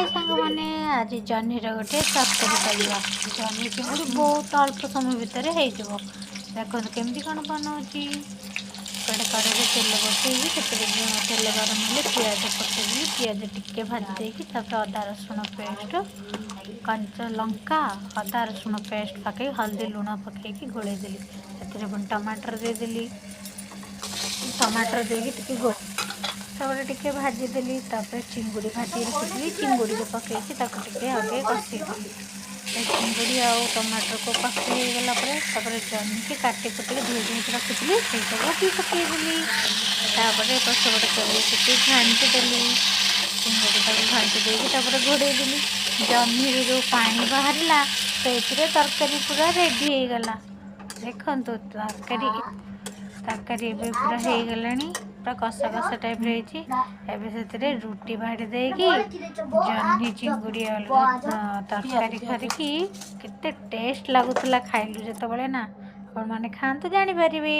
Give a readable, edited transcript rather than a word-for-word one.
ହାଏ ସାଙ୍ଗମାନେ, ଆଜି ଜହ୍ନିର ଗୋଟେ ତରକାରୀ କରିବା। ଜହ୍ନି ଚିଙ୍ଗୁଡ଼ି ବହୁତ ଅଳ୍ପ ସମୟ ଭିତରେ ହେଇଯିବ। ଦେଖନ୍ତୁ କେମିତି କ'ଣ ବନାଉଛି। ଗୋଟେ କଡ଼େଇରେ ତେଲ ବସେଇକି ସେଥିରେ ତେଲ ଗରମ ହେଲେ ପିଆଜ ପକେଇଦେଲି। ପିଆଜ ଟିକେ ଭାଜି ଦେଇକି ତାପରେ ଅଦା ରସୁଣ ପେଷ୍ଟ, କଞ୍ଚା ଲଙ୍କା, ଅଦା ରସୁଣ ପେଷ୍ଟ ପକେଇ, ହଳଦୀ ଲୁଣ ପକେଇକି ଗୋଳେଇ ଦେଲି। ସେଥିରେ ପୁଣି ଟମାଟର ଦେଇଦେଲି। ଟମାଟର ଦେଇକି ଟିକେ ତାପରେ ଟିକେ ଭାଜିଦେଲି। ତାପରେ ଚିଙ୍ଗୁଡ଼ି ଭାଜିକି ରଖିଥିଲି, ଚିଙ୍ଗୁଡ଼ିକୁ ପକେଇକି ତାକୁ ଟିକେ ଆଉ ଟିକେ କଷେଇଦେଲି। ଚିଙ୍ଗୁଡ଼ି ଆଉ ଟମାଟରକୁ କଷି ହେଇଗଲା ପରେ ତାପରେ ଜହ୍ନିକି କାଟି କୁଟିକି ଧୋଇ ଧୋଇକି ରଖିଥିଲି, ସେଇଟାକୁ ବି ପକେଇଦେଲି। ତାପରେ ଏପଟ ସେପଟ କରିକି ଟିକେ ଘାଣ୍ଟି ଦେଲି। ଚିଙ୍ଗୁଡ଼ିଟାକୁ ଘାଣ୍ଟି ଦେଇକି ତାପରେ ଘୋଡ଼େଇ ଦେଲି। ଜହ୍ନିରୁ ଯେଉଁ ପାଣି ବାହାରିଲା, ସେଇଥିରେ ତରକାରୀ ପୁରା ରେଡ଼ି ହେଇଗଲା। ଦେଖନ୍ତୁ, ତରକାରୀ ତରକାରୀ ଏବେ ପୁରା ହେଇଗଲାଣି, ପୁରା କଷା କଷା ଟାଇପ୍ର ହେଇଛି। ଏବେ ସେଥିରେ ରୁଟି ବାଢ଼ି ଦେଇକି ଜହ୍ନି ଚିଙ୍ଗୁଡ଼ି ଅଲଗା ତରକାରୀ କରିକି କେତେ ଟେଷ୍ଟ ଲାଗୁଥିଲା ଖାଇଲୁ ଯେତେବେଳେ ନା, ଆପଣମାନେ ଖାଆନ୍ତୁ, ଜାଣିପାରିବେ।